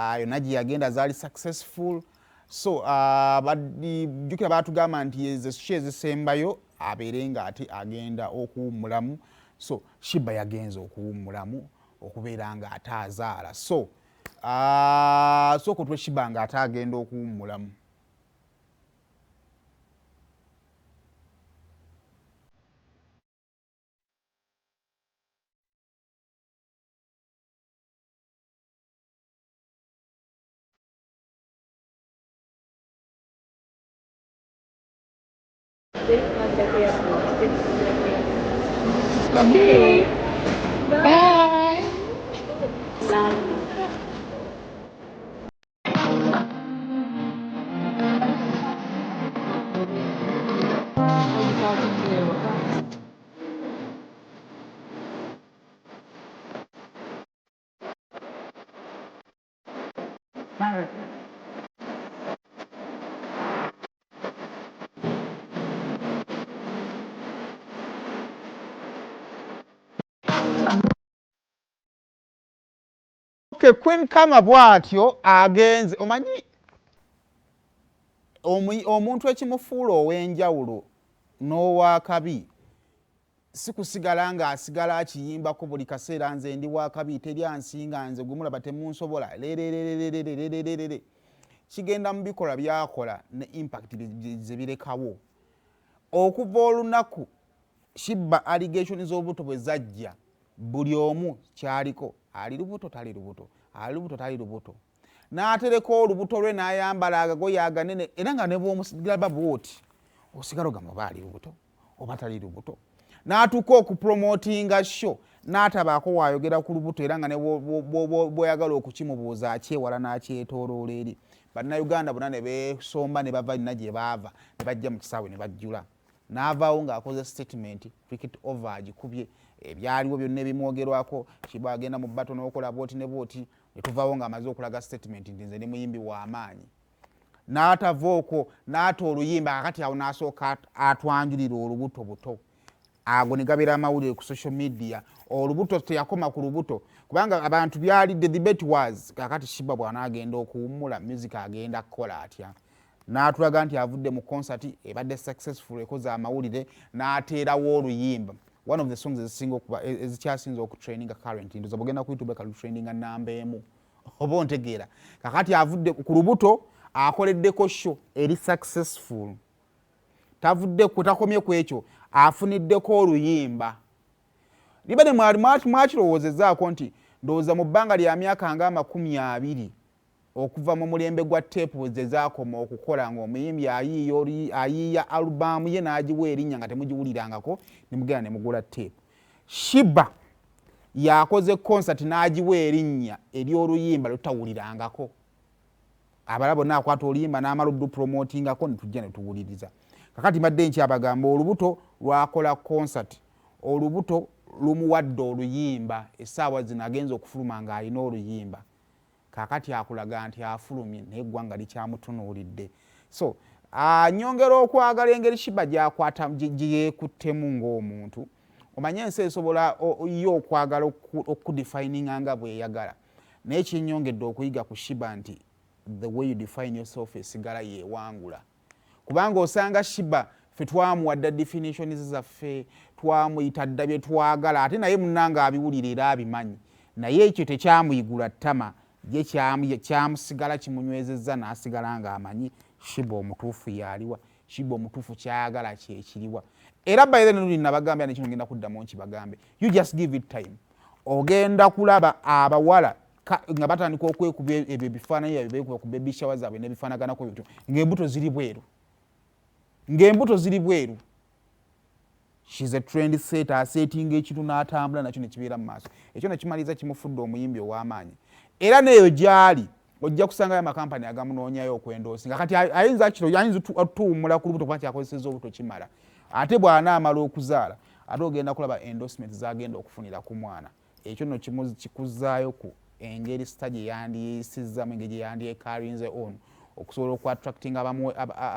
Yonna gye yagenda zaali successful. So jjukira baatugamba nti ezo show ezisembayo abeere nga ate agenda okuwummulamu. So Sheebah yagenze okuwummulamu okubeera nga ate azaala. So sooka otwe Sheebah nga ate agenda okuwummulamu. Okay. Bye. Okay, Queen Kama bw'atyo agenze. Omanyi omuntu ekimufuula ow'enjawulo n'owakabi si kusigala ng'asigala akiyimbako buli kaseera, nze ndi wakabi, teri ansinga, nze gwemulaba temunsobola, lerererererererere. Kigenda mu bikolwa byakola ne impact ze birekawo. Okuva olunaku Sheebah allegation z'obuto bwe zajja, buli omu kyaliko ali lubuto tali lubuto, ali lubuto tali lubuto, n'atereka olubuto lwe n'ayambala agagoye aganene, era nga ne bw'omusigala bw'oti osigala ogamba oba ali lubuto oba tali lubuto. N'atuuka okupromotinga show n'atabaako waayogera ku lubuto, era nga ne bw'oyagala okukimubuuza akyewala n'akyetooloola eri Bannayuganda bonna ne beesomba ne bava nna gye baava ne bajja mu kisaawe ne bajjula. N'avaawo ng'akoze statement, cricket over agikubye, ebyaliwo byonna ebimwogerwako, Sheebah agenda mu battle n'okola bwoti ne bwoti, ne tuvaawo ng'amaze okulaga statement nti nze ndi muyimbi w'amaanyi. N'atava okwo n'ata oluyimba, kakati awo n'asooka atwanjulira olubuto buto. Ago ne gabeera amawulire ku social media. Olubuto teyakoma ku lubuto, kubanga abantu byali the debate was kakati Sheebah bw'anaagenda okuwummula music agenda kukola atya. N'atulaga nti avudde mu concert ebadde successful ekoze amawulire, n'ateerawo oluyimba, one of the songs ezisinga okuba ezikyasinze okutrendinga current. Ndoza bwogenda ku YouTube kalutrendinga namba emu, oba ontegeera. Kakati avudde ku lubuto akoleddeko show eri successful, tavudde takomye ku ekyo, afuniddeko oluyimba libadde mwali mwakirowoozezaako nti ndowooza mu bbanga lya myaka nga 20 okuva mu mulembe gwa teepu ze zaakoma okukola ng'omuyimbi ayiiya alubaamu ye n'agiwa erinnya nga temugiwulirangako ne mugenda ne mugula teepu. Sheebah yakoze concert n'agiwa erinnya ery'oluyimba lutawulirangako. Abalala bonna akwata oluyimba n'amala odupromotingako ne tujja ne tuwuliriza. Kakati mbadde nkyabagamba olubuto lwakola concert, olubuto lumuwadde oluyimba, essaawa zino agenza okufuluma ng'alina oluyimba. Kakati akulaga nti afulumye naye eggwanga likyamutunuulidde. So nyongera okwagala engeri Sheebah gy'akwata gye yeekuttemu ng'omuntu. Omanye ensi esobola yo okwagala okudefininga nga bw'eyagala, naye kyennyongedde okuyiga ku Sheebah nti the way you define yourself esigala yeewangula. Kubanga osanga Sheebah ffe twamuwa dda definitions zaffe, twamuyita dda bye twagala, ate naye munnange abiwulira era abimanyi, naye ekyo tekyamuyigula ttama, ye kyamusigala kimunywezezza n'asigala ng'amanyi Sheebah omutuufu y'aliwa, Sheebah omutuufu ky'ayagala kyekiriwa. Era by then luli nabagambye ne kino ngenda kuddamu nkibagambe, you just give it time, ogenda kulaba abawala nga batandika okwekuba ebyo ebifaananyi byabwe beekuba ku baby shower zaabwe n'ebifaanaganako bityo, ng'embuto ziri bweru, ng'embuto ziri bweru. She's a trend setter, asetinga ekintu n'atambula nakyo ne kibeera mu maaso. Ekyo ne kimaliriza kimufudde omuyimbi ow'amaanyi. Era n'eyo gy'ali ojja kusangayo amakampani agamunoonyayo okwendoosi, nga kati ayinza kiro ayinza otuwummula ku lubuto kuba kyakozesezza obuto kimala. Ate bw'anaamala okuzaala ate ogenda kulaba endorsement z'agenda okufunira ku mwana. Ekyo nno kikuzaayo ku engeri sita gye yandiyisizzamu, engeri gye yandyekarinze on okusobola okuattractinga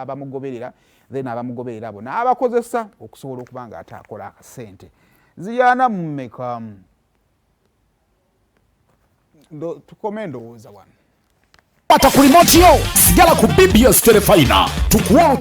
abamugoberera, then abamugoberera abo n'abakozesa okusobola okuba nga ate akola akasente. Ziyaana mmeka? Tukome ndowooza wano. Kwata ku remote yo, sigala ku BBS Terefayina tukuwa.